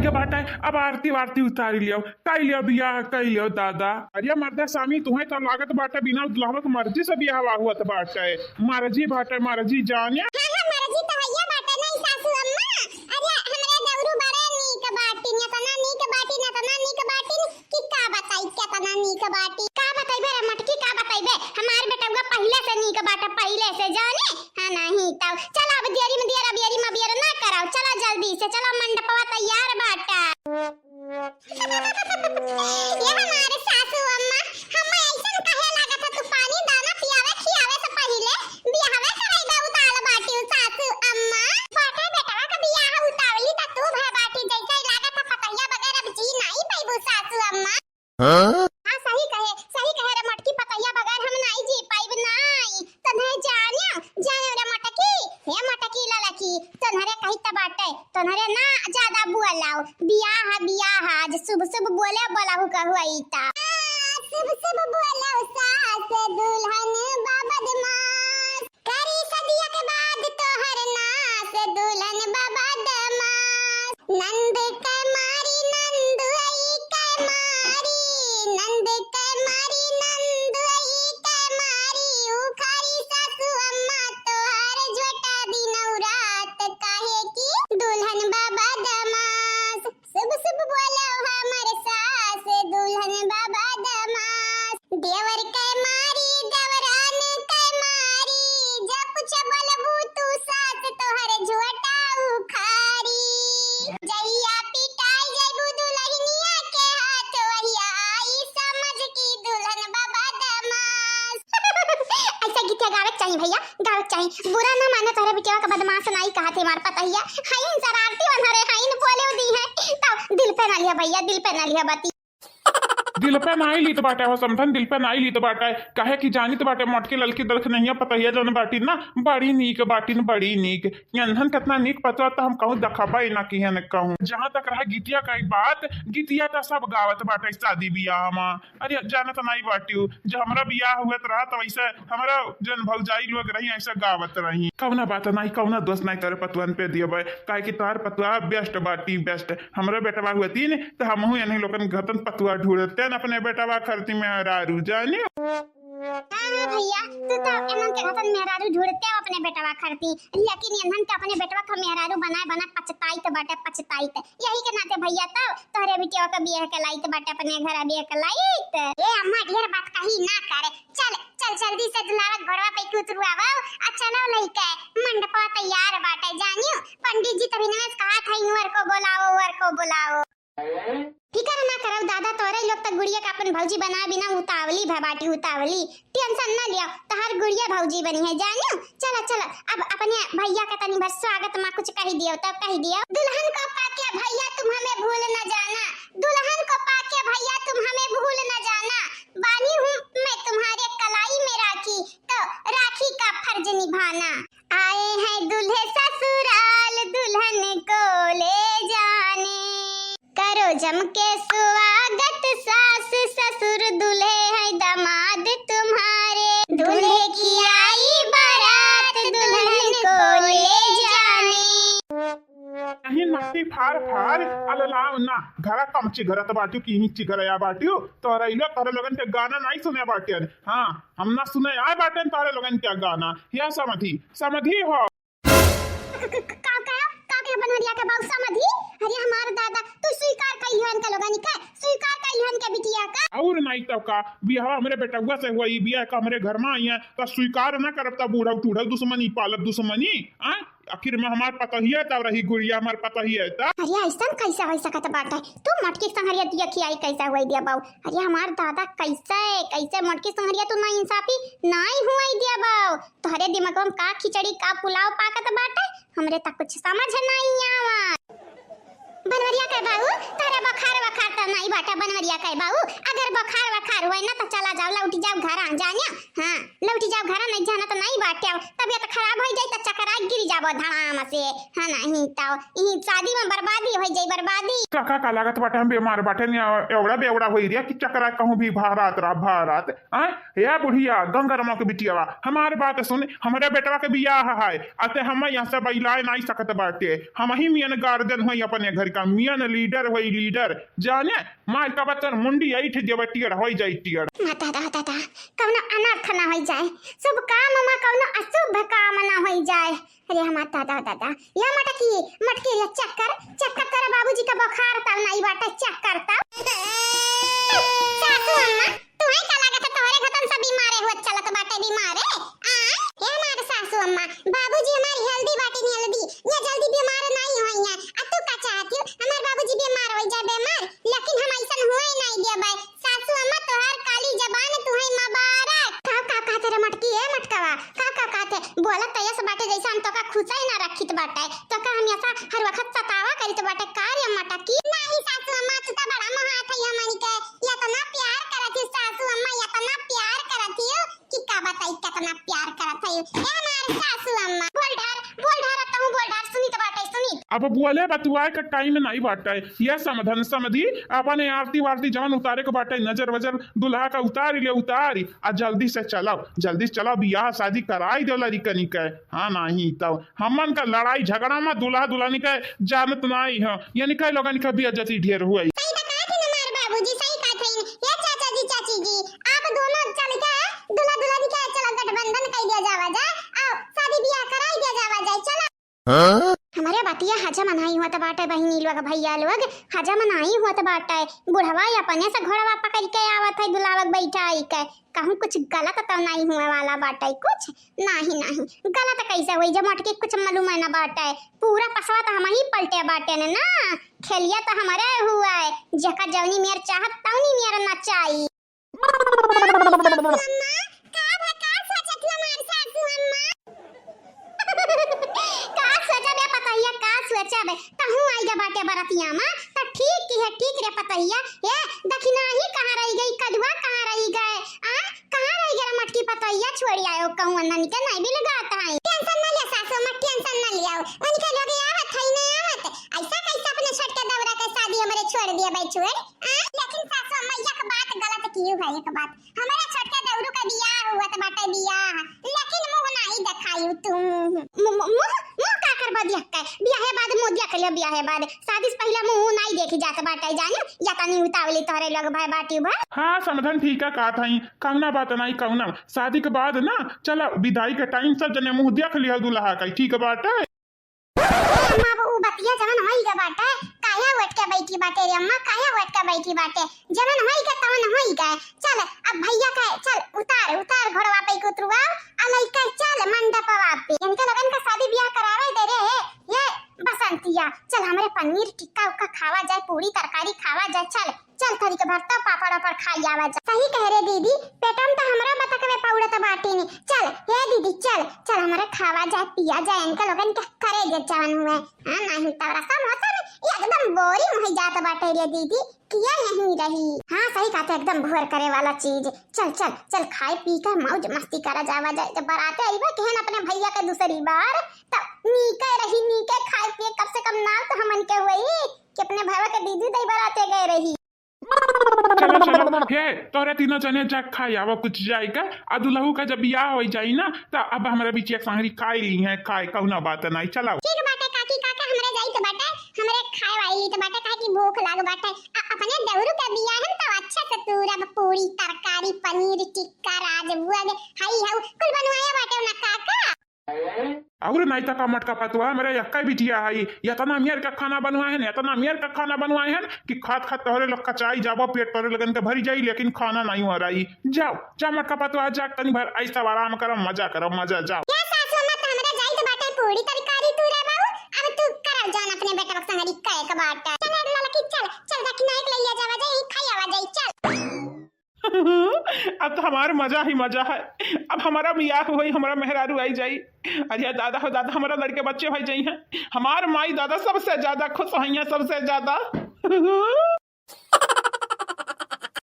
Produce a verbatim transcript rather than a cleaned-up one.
बाटे, अब आरती वारती उतारी लियो, कई लियो बियाह, कई लियो दादा। अरे मर्दा स्वामी, तुहे तो लागत बाटे बिना दुल्हवा के मर्जी से बियाहवा हुअत बाटे। मर्जी बाटे, मर्जी जाने। हाँ, हाँ, मर्जी तो हइया बाटे नहीं सासू अम्मा। अरे हमरे दौरू बड़े नीक बाटिन, एतना नीक बाटिन, एतना नीक बाटिन कि का बताई केतना नीक बाटी। का बतइबे रे मटकी, का बतइबे? हमार बेटउआ पहिले से नीक बाटे, पहिले से जाने। हाँ, नहीं तब चला, अब देरी में देर, अब देरी में बेर ना कराओ, चला जल्दी से, चला मंडपवा तैयार बाटा। ये हमारे सासू अम्मा, हम्मे ऐसन कहे लागत है, तू पानी दाना पियावे खियावे से पहिले बियाहवे से रहिबे उताल बाटिउ सासू अम्मा। बाटे बेटवा का बियाह उतावली त तू भय बाटी, जैसे लागत है पतहिया बगैर अब जी नहीं पैबू सासू अम्मा। हाँ? हाँ, सही कहे, सही कहे रे मोटकी, पतैया बगैर हम नाई जी पाइब नाई। तन्हे जानियो, जानियो रे मोटकी, हे मोटकी ललकी, तोन्हरे कही त बाटे, तोन्हरे ना ज्यादा बोलाओ। बियाह, बियाह, आज शुभ शुभ बोले, बोला हु कहु आई ता। शुभ शुभ बोलो सास दुल्हन बा बदमाश, करी सदिया के बाद तोहर नास दुल्हन बा बदमाश। नंद के मारी नंद आई के मारी, नंद के मारी नंद आई के मारी, उखारी सासू अम्मा तोहार झोटा दिनौ रात, काहे कि दुल्हन बा बदमाश। शुभ शुभ बोलो हमर सास दुल्हन बा बदमाश। देवर के मारी, देवरान के मारी, जा कुछ बोलबू तू सास, तोहर झोटा उखारी। जहिया पिटाई जइबू दुल्हनिया के हाथ, वहिया आई समझ की दुल्हन बा बदमाश। ऐसा गीतिया गावे के चाही भैया, गावे के चाही। बुरा ना माने, तोहरे बिटिया का बदमाश नाई कहा थे हमार पतहिया। हईन शरारती बनहरे, हईन बोले दी है, तब दिल पे ना लिया भैया, दिल पे ना लिया बाती। दिल पे नाई लीत बाटे हो समधन, दिल पे नाई लीत बाटे। काहे कि जानित बाटे मोटकी ललकी दलखनहिया पतहिया जौन बाटी ना, बड़ी नीक बाटिन, बड़ी नीक। एन्हन केतना नीक पतवा त हम कहूँ देखबे ना किहन कहूँ। जहाँ तक रहा गीतिया का बात, गीतिया त सब गावत बाटे शादी बियाह मा। अरे जानत नाई बाटिउ, जब हमरा बियाह हुअत रहा त वैसे हमरा जौन भौजाई लोग रही ऐसे गावत रही। कौना बात नाई, कौना दोष नाई तोरे पतवन पे दियबे, काहे कि तोहर पतवा best बाटी, best। हमरा बेटवा हुअतीन त हमहू एन्ही लोगन घतन पतवा ढूंढतेन अपने बेटवा खरती मेहरारू जानी। हाँ, हाँ भैया, तू तो एमन के घतन मेहरारू ढूंढते हो अपने बेटवा खरती, लेकिन एमन के अपने बेटवा का मेहरारू बनाए बनाए पछताइत बाटे, पछताइत। यही के नाते भैया तो तोहरे बिटिया के बियाह के लाइत बाटे अपने घर बियाह के लाइत। ए अम्मा, ढेर बात कही ना करे। चल, चल जल्दी से दुलारा घोड़वा पे के उतरवाओ, आ चलो लइके मंडपवा तैयार बाटे जानियो। पंडित जी तभी नवेश कहा था, इनवर को बुलाओ, वर को बुलाओ। फिकर ना करउ दादा, तोरे लोग तक गुड़िया का अपन भौजी बना बिना उतावली भा बाटी उतावली। Tension ना लिया, तहार गुड़िया भौजी बनी है जानियो। चला, चला, अब अपने भैया का तनी भर स्वागत मा कुछ कही दियो, तब कही दियो। दुल्हन को पाके भैया तुम हमें भूल न जाना, दुल्हन को पाके भैया तुम हमें भूल न जाना, बांधी हूँ मैं तुम्हारे कलाई में राखी, तो राखी का फर्ज निभाना। आए हैं दूल्हे ससुराल, दुल्हन को ले जाने। करो जम के स्वागत सास ससुर, दूल्हे हैं दामाद तुम्हारे। दूल्हे की आई बारात, दुल्हन को ले जाने। कहीं नाती फार फार अललाओ ना, घरा कम चिघरत बाटियो, किहीं चिघरया बाटियो। तोहरा इलो, तोहरे लोगन के गाना नाई सुने बाटियन। हाँ, हम ना सुने आए बाटेन तोहरे लोगन के गाना। या समधी, समधी हो। का, का, का के बनवरिया के बाऊ समधी? अरे हमार दादा, तू स्वीकार कइलिहन का लोगन के, स्वीकार कइलिहन के बिटिया का। और नाई तो का, बियाह हमरे बेटउआ से हुआ, ई बियाह का हमरे घर मा आई है, तो स्वीकार ना करब, तो बूढ़ा टूढ़ा दुश्मनी पालब दुश्मनी, आ? आखिर में हमार पतहिया तब रही गुड़िया, हमार पतहिया तब। अरे ऐसन कैसे हो सकत बाटे? तू मटकी संहरिया दिया खियाई कैसे हुआ दिया बाऊ? अरे हमार दादा कैसे, कैसे मटकी संहरिया तू ना इंसाफी नाई हुआ दिया बाऊ? तोहरे दिमाग में का खिचड़ी का पुलाव पाकत बाटे, हमरे त कुछ समझ नाई आवा। बनवरिया के बाऊ, तोहरे बुखार वखार त नाई बाटे बनवरिया के बाऊ? अगर बुखार वखार होए ना त चला जाओ, लौट जाओ घर आ जानिया। हाँ, लौट जाओ घर, नहीं जाना त नाई बाटे, तबियत खराब हो जाई त चकरा गिर जाबो धड़ाम से। हाँ नहीं तो ई शादी में बर्बादी हो जाई, बर्बादी। काका का लागत बाटे हम बीमार बाटे, एवड़ा बेवड़ा होई रिया कि चकरा कहूँ भी भारत रहा, भारत। आय, या बुढ़िया, गंगरमा के बिटियावा, हमार बात सुन, हमरे बेटवा के बियाह है, अते हम यहाँ से बैलाए नाई सकत बाटे, हम ही मियन गार्जियन होई अपने घर का। कमियन लीडर होई लीडर, जाने मार का बतन मुंडी ऐठ देबे टियड़ होई जाई टियड़। माता दा दा दा, कौनो अनर्थ ना होई जाए, शुभ काम मा कौनो अशुभ काम ना होई जाए। अरे हमार दादा दादा, या मटकी, मटकी रे चक्कर, चक्कर तोरे बाबूजी का बुखार तब नाई बाटे, चक्कर तब। सासू अम्मा, तुहैं का लागत है तोहरे घतन सब बीमारे हुआ चलत बाटे बीमारे? आ? ए हमार सासू अम्मा, बाबूजी हमार healthy बाटे healthy, या जल्दी बीमार नाई होई है। आ तू का चाहत हो? हमार बाबूजी बीमार होई जाए बीमार, लेकिन हम ऐसन हुए नाई देबे। सासू अम्मा, तोहार काली जबान तुहैं मुबारक। का, का कहत रे मटकी, ए मटकवा? का, का कहत है? बोलत तो ऐसे बाटे जैसे हम तोका खुसै ना रखित बाटे। तोका हम ऐसा हर वक्त सतावा करित बाटे। का रे मटकी? नाहीं सासू अम्मा, तू तो बड़ा मोहात है हमनी के। इतना प्यार करत ही सासू अम्मा, इतना प्यार करत ही कि का बताई कितना प्यार करत है। ए हमार सासू अम्मा, बोल ढार, बोल ढार, अब तहूँ बोल ढार, सुनित बाटे, सुनित। अब बोले बतुआए का time नाई बाटे। ये समधन समधी, अपने आरती वारती जवन उतारे के बाटे, नजर वजर दुल्हा का उतारी ले, उतारी, आ जल्दी से चलाओ, जल्दी से चलाओ, बियाह शादी कराई दो लड़िकनी के। हाँ, नाहीं तो हमन का लड़ाई झगड़ा मा दुल्हा दुल्हनी के जानत नाई हो, यानी कई लोगन का बेइज्जती ढेर हुई। सही तो कहत हन हमार बाबूजी, सही कहत हन। हे चाचा जी, चाची जी, आप दोनों चल के दुल्हा दुल्हनी के चलो गठबंधन कर दिया जावा जाए, आओ शादी बियाह कराई दिया जावा जाए, चलो। हाँ? हमरे बतिया हजम नाई होत बाटे बहिनी लोग, भैया लोग, हजम नाई होत बाटे। बुढ़वा अपने से घोड़वा पकड़ के आवत है, दुलावक बैठाई के। कहूँ कुछ गलत तो नाई हुए वाला बाटे, कुछ नाहीं, नाहीं, गलत कैसे हुई जब मोटकी कुछ मालूम है ना बाटे। पूरा पसवा तो हम ही पलटे बाटे ने ना, खेलिया तो हमरे हुआ है, जेका जौनी मेर चाहत तौनी मेर नचाई। अम्मा, का भा, का सोचत हमार सासू अम्मा? का सोचबे पतोहिया, का सोचबे? तहूँ आइगा बाटे बरतिया मा, त ठीक किहे, ठीक रे पतोहिया। ए, दखिनही कहाँ रहि गई, कदुआ कहाँ रहि गए? आ, कहाँ रहि गए मटकी पतोहिया? छोड़ि आयो कहूँ अन्ना निके नहीं भी लगात है। Tension ना लिया सासू अम्मा, tension ना लिया। उनके लोग आवत है, नहीं आवत। ऐसा कैसे अपने छोटके देवरा के शादी हमरे छोड़ दिया भाई, छोड़? आ? लेकिन सासू अम्मा, एक बात गलत किहू है, एक बात। हमारे छोटके देवरू का बियाह हुआ तो बाटे बियाह, लेकिन मुँह नाहीं देखायू तू। मु-, मु-, मुँह, मुँह का करबा देख के? बियाहे बाद मुँह देख लियो, बियाहे बाद। शादी से पहले मुँह नाहीं देखी जात बाटे, जानियो? या तनी उतावली तोहरे लोग भाई बाटी भाई। हाँ, समधन ठीक है कहत हई, कौना बात नाहीं, कौना। शादी के बाद ना, चला विदाई के time सब जने मुँह देख लियो दुल्हा का, ठीक बाटे। ए अम्मा, अब उ बतिया जवन होई गा बाटे, काहे उठ के बैठी बाटे रे अम्मा, काहे उठ के बैठी बाटे? जवन होई गा तवन होई गा। चल, अब भैया के, चल, उतार, उतार घोड़वा पे के उतरुआव, आ लइका चल मंडपवा पे। इनके लोगन का शादी बियाह करावे दे रे, ये बसंतिया। चल, हमरे पनीर टिक्का उक्का खावा जाए, पूरी तरकारी खावा जाए, चल। चल, थोड़ी के भरता पापड़ वापड़ खाई आवा जा। सही कह रे दीदी, पेटम त हमरा बतकवे पौड़त बाटी नी। चल, हे दीदी, चल, चल, हमरा खावा जाए, पिया जाए, इनके लोगन के करे जे जवन हुए। हाँ, नाहीं त रसम वसम एकदम boring होइ जात बाटे रे दीदी, किया यहीं रही। हाँ, सही कहत है, एकदम भोर करे वाला चीज। चल, चल, चल, खाए पी के मौज मस्ती करा जावा जाए। जब बराते अइबे केहन अपने भैया के दूसरी बार, तब नीके रही, नीके खाए पिए, कम से कम नाम तो हमन के होई कि अपने भैया के दीदी दई बराते गए रही। चलो, चलो, हे, तोहरे तीनों जने जा खाई आवा कुछ जाई का, आ दुल्हू का जब बियाह होइ जाई ना, त अब हमरा बीच एक संगरी खाई ली है, खाए, कौनो बात नाहीं, चलो। ठीक बाटे काकी, काका, हमरे जाई त बाटे, हमरे खाए वाली त बाटे, काहे कि भूख लाग बाटे। आ अपने देवरू के बियाह हम त अच्छा से तूरब, पूरी तरकारी, पनीर टिक्का, राजभोग, हई हऊ, कुल बनवाया बाटे ना काका। और नाहीं त का मटका पतोहा, हमरे यक्का बिटिया हई, यतना मेर का खाना बनवाए हन, यतना मेर का खाना बनवाए हन कि खात खात तोहरे लोग कचाई जाबो, पेट तोहरे लोगन के भरी जाई, लेकिन खाना नाहीं हो रही। जाओ, जा मटका पतोहा, जा तनी भर ऐसा आराम करो, मजा करो, मजा, जाओ। या सासू अम्मा, त हमरा जाई त बाटे पूरी तरकारी तू रे बाबू, अब तू करल जान अपने बेटवा के संगरी करे के बाटे। चल रे ललकी, चल, चल दखिना एक लइया जावा जाई, खाई आवा जाई, चल। अब तो हमार मजा ही मजा है। अब हमारा बियाह होई, हमारा मेहरारू आई जाई। अरे दादा हो दादा, हमारा लड़के बच्चे होइ जाई हैं। हमार माई दादा सबसे ज्यादा खुश होई हैं, सबसे ज्यादा।